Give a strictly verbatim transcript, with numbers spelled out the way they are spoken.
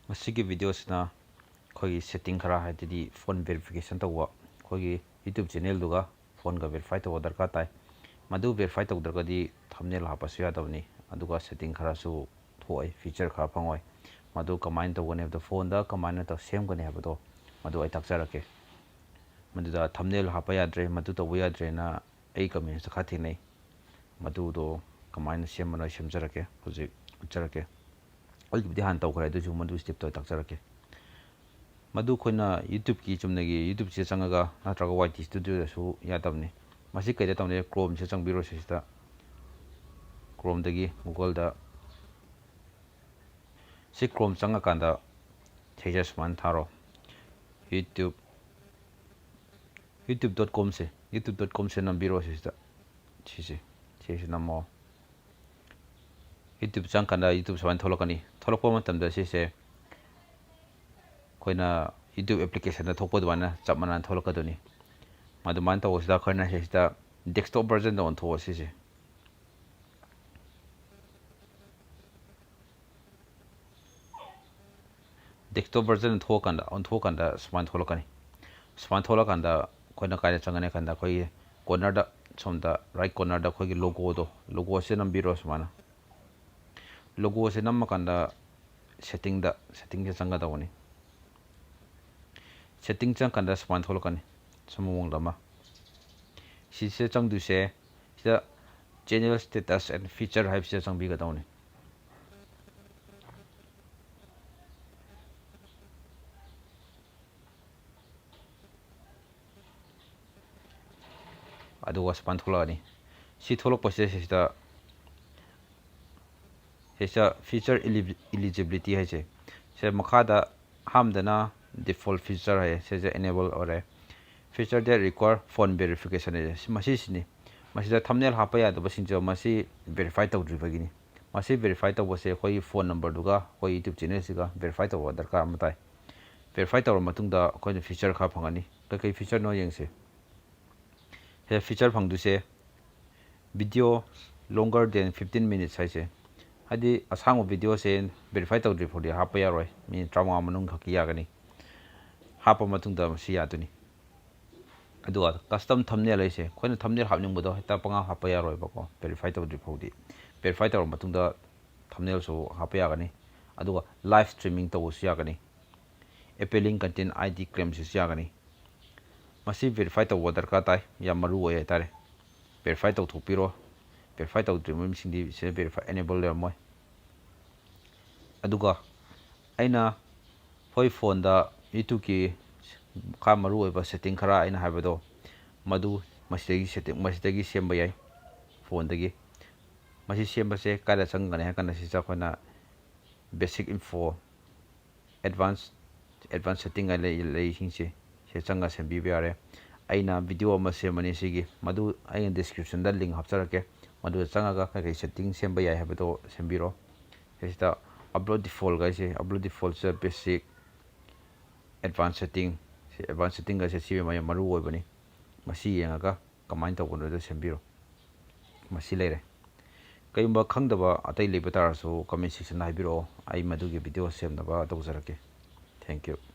ꯃꯁꯤꯒꯤ ꯚꯤꯗꯤꯑꯣꯁꯤꯅ ꯑꯩꯈꯣꯏꯒꯤ ꯁꯦꯠꯇꯤꯡ ꯈꯔ, ꯍꯥꯏꯗꯤ ꯐꯣꯟ ꯚꯦꯔꯤꯐꯤꯀꯦꯁꯟ ꯇꯧꯕ, ꯑꯩꯈꯣꯏꯒꯤ ꯌꯨꯇ꯭ꯌꯨꯕ ꯆꯦꯅꯦꯜꯗꯨꯒ ꯐꯣꯟꯒ ꯚꯦꯔꯤꯐꯥꯏ ꯇꯧꯕ ꯗꯔꯀꯥꯔ ꯇꯥꯏ꯫ ꯃꯗꯨ ꯚꯦꯔꯤꯐꯥꯏ ꯇꯧꯗ꯭ꯔꯒꯗꯤ ꯊꯝꯅꯦꯜ ꯍꯥꯞꯄꯁꯨ ꯌꯥꯗꯕꯅꯤ꯫ ꯑꯗꯨꯒ ꯁꯦꯠꯇꯤꯡ ꯈꯔꯁꯨ ꯊꯣꯛꯑꯣꯏ, ꯐꯤꯆꯔ ꯈꯔ ꯐꯪꯉꯣꯏ꯫ ꯃꯗꯨ ꯀꯃꯥꯏꯅ ꯇꯧꯒꯅꯤ ꯍꯥꯏꯕꯗꯣ, ꯐꯣꯟꯗ ꯀꯃꯥꯏꯅ ꯇꯧ ꯁꯦꯝꯒꯅꯤ ꯍꯥꯏꯕꯗꯣ, ꯃꯗꯨ ꯑꯩ ꯇꯥꯛꯆꯔꯛꯀꯦ꯫ ꯃꯗꯨꯗ ꯊꯝꯅꯦꯜ ꯍꯥꯞꯄ ꯌꯥꯗ꯭ꯔꯦ, ꯃꯗꯨ ꯇꯧꯕ ꯌꯥꯗ꯭ꯔꯦꯅ ꯑꯩ ꯀꯃꯦꯟꯁꯇ ꯈꯔ ꯊꯦꯡꯅꯩ꯫ ꯃꯗꯨꯗꯣ ꯀꯃꯥꯏꯅ ꯁꯦꯝꯕꯅꯣ ꯑꯩ ꯁꯦꯝꯖꯔꯛꯀꯦ, ꯍꯧꯖꯤꯛ ꯎꯠꯆꯔꯛꯀꯦ꯫ ꯑꯩꯒꯤꯕꯨꯗꯤ ꯍꯥꯟꯅ ꯇꯧꯈ꯭ꯔꯦ, ꯑꯗꯨꯁꯨ ꯃꯗꯨ ꯁ꯭ꯇꯦꯞꯇꯣ ꯑꯩ ꯇꯥꯛꯆꯔꯛꯀꯦ꯫ ꯃꯗꯨ ꯑꯩꯈꯣꯏꯅ ꯌꯨꯇ꯭ꯌꯨꯕꯀꯤ ꯆꯨꯝꯅꯒꯤ ꯌꯨꯇ꯭ꯌꯨꯕꯁꯤꯗ ꯆꯪꯉꯒ ꯅꯠꯇ꯭ꯔꯒ ꯋꯥꯏ ꯇꯤ ꯁ꯭ꯇꯨꯗꯤꯑꯣꯗꯁꯨ ꯌꯥꯗꯕꯅꯤ꯫ ꯃꯁꯤ ꯀꯩꯗ ꯇꯧꯅꯤ? ꯀ꯭ꯔꯣꯝꯁꯤꯗ ꯆꯪꯕꯤꯔꯣ, ꯁꯤꯁꯤꯗ꯫ ꯀ꯭ꯔꯣꯝꯗꯒꯤ ꯒꯨꯒꯜꯗ, ꯁꯤ ꯀ꯭ꯔꯣꯝ ꯆꯪꯉꯀꯥꯟꯗ ꯁꯤꯁꯦ ꯁꯨꯃꯥꯏꯅ ꯊꯥꯔꯣ, ꯌꯨꯇ꯭ꯌꯨꯕ, ꯌꯨꯇ꯭ꯌꯨꯕ ꯗꯣꯠ ꯀꯣꯝꯁꯦ, ꯌꯨꯇ꯭ꯌꯨꯕ ꯗꯣꯠ ꯀꯣꯝꯁꯦ ꯅꯝꯕꯤꯔꯣ ꯁꯤꯁꯤꯗ꯫ ꯁꯤꯁꯦ, ꯁꯤꯁꯦ ꯅꯝꯃꯣ꯫ ꯌꯨꯇ꯭ꯌꯨꯕ ꯆꯪꯉꯀꯥꯟꯗ ꯌꯨꯇ꯭ꯌꯨꯕ ꯁꯨꯃꯥꯏꯅ ꯊꯣꯛꯂꯛꯀꯅꯤ꯫ ꯊꯣꯛꯂꯛꯄ ꯃꯇꯝꯗ ꯁꯤꯁꯦ ꯑꯩꯈꯣꯏꯅ ꯌꯨꯇ꯭ꯌꯨꯕ ꯑꯦꯄ꯭ꯂꯤꯀꯦꯁꯟꯗ ꯊꯣꯛꯄ ꯑꯗꯨꯃꯥꯏꯅ ꯆꯞ ꯃꯥꯟꯅꯅ ꯊꯣꯛꯂꯛꯀꯗꯣꯏꯅꯤ꯫ ꯑꯗꯨꯃꯥꯏꯅ ꯇꯧꯕꯁꯤꯗ ꯑꯩꯈꯣꯏꯅ ꯁꯤꯁꯤꯗ ꯗꯦꯁꯛꯇꯣꯞ ꯚꯔꯖꯟꯗ ꯑꯣꯟꯊꯣꯛꯑꯣ ꯁꯤꯁꯦ꯫ ꯗꯦꯁꯛꯇꯣꯞ ꯚꯔꯖꯟ ꯊꯣꯛꯑꯀꯥꯟꯗ, ꯑꯣꯟꯊꯣꯛꯑꯀꯥꯟꯗ ꯁꯨꯃꯥꯏꯅ ꯊꯣꯛꯂꯛꯀꯅꯤ꯫ ꯁꯨꯃꯥꯏꯅ ꯊꯣꯛꯂꯛꯀꯥꯟꯗ ꯑꯩꯈꯣꯏꯅ ꯀꯥꯏꯗ ꯆꯪꯒꯅꯤ ꯍꯥꯏ ꯀꯥꯟꯗ, ꯑꯩꯈꯣꯏꯒꯤ ꯀꯣꯔꯅꯔꯗ, ꯁꯣꯝꯗ ꯔꯥꯏꯠ ꯀꯣꯔꯅꯔꯗ ꯑꯩꯈꯣꯏꯒꯤ ꯂꯣꯒꯣꯗꯣ, ꯂꯣꯒꯣꯁꯦ ꯅꯝꯕꯤꯔꯣ ꯁꯨꯃꯥꯏꯅ꯫ ꯂꯣꯒꯣꯁꯦ ꯅꯝꯃꯀꯥꯟꯗ ꯁꯦꯠꯇꯤꯡꯗ, ꯁꯦꯠꯇꯤꯡꯁꯦ ꯆꯪꯒꯗꯧꯕꯅꯤ꯫ ꯁꯦꯠꯇꯤꯡ ꯆꯪꯉꯀꯥꯟꯗ ꯁꯨꯃꯥꯏꯅ ꯊꯣꯛꯂꯛꯀꯅꯤ, ꯁꯨꯝ ꯃꯑꯣꯡꯗ ꯑꯃ꯫ ꯁꯤꯁꯤꯗ ꯆꯪꯗꯣꯏꯁꯦ, ꯁꯤꯗ channel status and feature ꯍꯥꯏꯕꯁꯤꯗ ꯆꯪꯕꯤꯒꯗꯧꯅꯤ꯫ ꯑꯗꯨꯒ ꯁꯨꯃꯥꯏꯅ ꯊꯣꯛꯂꯛꯑꯅꯤ꯫ ꯁꯤ ꯊꯣꯛꯂꯛꯄꯁꯤꯗ ꯁꯤꯁꯤꯗ, ꯁꯤꯁꯤꯗ feature eli-, eligibility ꯍꯥꯏꯁꯦ, ꯁꯤꯗ ꯃꯈꯥꯗ ꯑꯍꯥꯟꯕꯗꯅ default feature ꯍꯥꯏꯌꯦ, ꯁꯤꯁꯦ enable ꯑꯣꯏꯔꯦ꯫ Feature that require phone verification ꯍꯥꯏꯁꯦ, ꯁꯤ ꯃꯁꯤꯁꯤꯅꯤ꯫ ꯃꯁꯤꯗ ꯊꯝꯅꯦꯜ ꯍꯥꯞꯄ ꯌꯥꯗꯕꯁꯤꯡꯁꯦ ꯃꯁꯤ ꯚꯦꯔꯤꯐꯥꯏ ꯇꯧꯗ꯭ꯔꯤꯕꯒꯤꯅꯤ꯫ ꯃꯁꯤ ꯚꯦꯔꯤꯐꯥꯏ ꯇꯧꯕꯁꯦ ꯑꯩꯈꯣꯏꯒꯤ ꯐꯣꯟ ꯅꯝꯕꯔꯗꯨꯒ ꯑꯩꯈꯣꯏ ꯌꯨꯇ꯭ꯌꯨꯕ ꯆꯦꯅꯦꯜꯁꯤꯒ ꯚꯦꯔꯤꯐꯥꯏ ꯇꯧꯕ ꯗꯔꯀꯥꯔ ꯑꯃ ꯇꯥꯏ꯫ ꯚꯦꯔꯤꯐꯥꯏ ꯇꯧꯔꯕ ꯃꯇꯨꯡꯗ ꯑꯩꯈꯣꯏꯅ ꯐꯤꯆꯔ ꯈꯔ ꯐꯪꯒꯅꯤ꯫ ꯀꯩꯀꯩ ꯐꯤꯆꯔꯅꯣ ꯌꯦꯡꯁꯦ꯫ ꯁꯤꯗ feature ꯐꯪꯗꯣꯏꯁꯦ video longer than fifteen minutes ꯍꯥꯏꯁꯦ, ꯍꯥꯏꯗꯤ ꯑꯁꯥꯡꯕ ꯚꯤꯗꯤꯑꯣꯁꯦ ꯚꯦꯔꯤꯐꯥꯏ ꯇꯧꯗ꯭ꯔꯤ ꯐꯥꯎꯗꯤ ꯍꯥꯞꯄ ꯌꯥꯔꯣꯏ, ꯃꯤꯅꯤꯠ ꯇꯔꯥꯃꯉꯥ ꯃꯅꯨꯡ ꯈꯛꯀꯤ ꯌꯥꯒꯅꯤ꯫ ꯍꯥꯞꯄ ꯃꯇꯨꯡꯗ ꯃꯁꯤ ꯌꯥꯗꯣꯏꯅꯤ꯫ ꯑꯗꯨꯒ ꯀꯁꯇꯝ ꯊꯝꯅꯦꯜ ꯍꯥꯏꯁꯦ, ꯑꯩꯈꯣꯏꯅ ꯊꯝꯅꯦꯜ ꯍꯥꯞꯅꯤꯡꯕꯗꯣ ꯍꯦꯛꯇ ꯄꯪꯍꯥꯞ ꯍꯥꯞꯄ ꯌꯥꯔꯣꯏꯕꯀꯣ, ꯚꯦꯔꯤꯐꯥꯏ ꯇꯧꯗ꯭ꯔꯤ ꯐꯥꯎꯗꯤ꯫ ꯚꯦꯔꯤꯐꯥꯏ ꯇꯧꯔ ꯃꯇꯨꯡꯗ ꯊꯝꯅꯦꯜꯁꯨ ꯍꯥꯞꯄ ꯌꯥꯒꯅꯤ꯫ ꯑꯗꯨꯒ ꯂꯥꯏꯚ ꯁ꯭ꯇ꯭ꯔꯤꯃꯤꯡ ꯇꯧꯕꯁꯨ ꯌꯥꯒꯅꯤ꯫ ꯑꯦꯄꯦꯂꯤꯡ ꯀꯟꯇꯦꯟ ꯑꯥꯏ ꯗꯤ ꯀ꯭ꯂꯦꯝꯁꯤꯁꯨ ꯌꯥꯒꯅꯤ꯫ ꯃꯁꯤ ꯚꯦꯔꯤꯐꯥꯏ ꯇꯧꯕ ꯗꯔꯀꯥꯔ ꯇꯥꯏ, ꯌꯥꯝ ꯃꯔꯨ ꯑꯣꯏ ꯍꯥꯏꯇꯥꯔꯦ꯫ ꯚꯦꯔꯤꯐꯥꯏ ꯇꯧꯊꯣꯛꯄꯤꯔꯣ꯫ ꯚꯦꯔꯤꯐꯥꯏ ꯇꯧꯗ꯭ꯔꯤꯕ ꯃꯤꯁꯤꯡꯗꯤ ꯁꯤꯗ ꯚꯦꯔꯤꯐꯥꯏ ꯑꯦꯅꯦꯕꯜ ꯂꯩꯔꯝꯃꯣꯏ꯫ ꯑꯗꯨꯒ ꯑꯩꯅ ꯑꯩꯈꯣꯏ ꯐꯣꯟꯗ YouTubeꯀꯤ ꯈꯔ ꯃꯔꯨ ꯑꯣꯏꯕ ꯁꯦꯠꯇꯤꯡ ꯈꯔ ꯑꯩꯅ ꯍꯥꯏꯕꯗꯣ, ꯃꯗꯨ ꯃꯁꯤꯗꯒꯤ ꯁꯦꯠꯇꯤꯡ, ꯃꯁꯤꯗꯒꯤ ꯁꯦꯝꯕ ꯌꯥꯏ ꯐꯣꯟꯗꯒꯤ꯫ ꯃꯁꯤ ꯁꯦꯝꯕꯁꯦ ꯀꯥꯏꯗ ꯆꯪꯒꯅꯤ ꯍꯥꯏ ꯀꯥꯟꯗ, ꯁꯤꯗ ꯑꯩꯈꯣꯏꯅ basic info, advance, advance setting ꯍꯥꯏ ꯂꯩ-, ꯂꯩꯔꯤꯁꯤꯡꯁꯦ ꯁꯤ ꯆꯪꯉ ꯁꯦꯝꯕꯤꯕ ꯌꯥꯔꯦ꯫ ꯑꯩꯅ ꯚꯤꯗꯤꯑꯣ ꯑꯃ ꯁꯦꯝꯕꯅꯤ ꯁꯤꯒꯤ, ꯃꯗꯨ ꯑꯩꯅ ꯗꯤꯁꯀ꯭ꯔꯤꯞꯁꯟꯗ ꯂꯤꯡ ꯍꯥꯞꯆꯔꯛꯀꯦ, ꯃꯗꯨꯗ ꯆꯪꯉꯒ ꯀꯩꯀꯩ ꯁꯦꯠꯇꯤꯡ ꯁꯦꯝꯕ ꯌꯥꯏ ꯍꯥꯏꯕꯗꯣ ꯁꯦꯝꯕꯤꯔꯣ꯫ ꯁꯤꯗ ꯑꯞꯂꯣꯗ ꯗꯤꯐꯣꯜꯠ ꯍꯥꯏꯁꯦ, ꯑꯞꯂꯣꯗ ꯗꯤꯐꯣꯜꯠꯁꯤꯗ ꯕꯦꯁꯤꯛ, ꯑꯦꯗꯚꯥꯟꯁ ꯁꯦꯠꯇꯤꯡ, ꯁꯤ ꯑꯦꯗꯚꯥꯟꯁ ꯁꯦꯠꯇꯤꯡꯒꯁꯦ ꯁꯤ ꯃꯌꯥꯝ ꯃꯔꯨ ꯑꯣꯏꯕꯅꯤ꯫ ꯃꯁꯤ ꯌꯦꯡꯉꯒ ꯀꯃꯥꯏꯅ ꯇꯧꯕꯅꯣꯗꯣ ꯁꯦꯝꯕꯤꯔꯣ꯫ ꯃꯁꯤ ꯂꯩꯔꯦ꯫ ꯀꯔꯤꯒꯨꯝꯕ ꯈꯪꯗꯕ ꯑꯇꯩ ꯂꯩꯕ ꯇꯥꯔꯁꯨ ꯀꯃꯦꯟ ꯁꯦꯛꯁꯟꯗ ꯍꯥꯏꯕꯤꯔꯛꯑꯣ, ꯑꯩ ꯃꯗꯨꯒꯤ ꯚꯤꯗꯤꯑꯣ ꯁꯦꯝꯅꯕ ꯇꯧꯖꯔꯛꯀꯦ꯫ Thank you꯫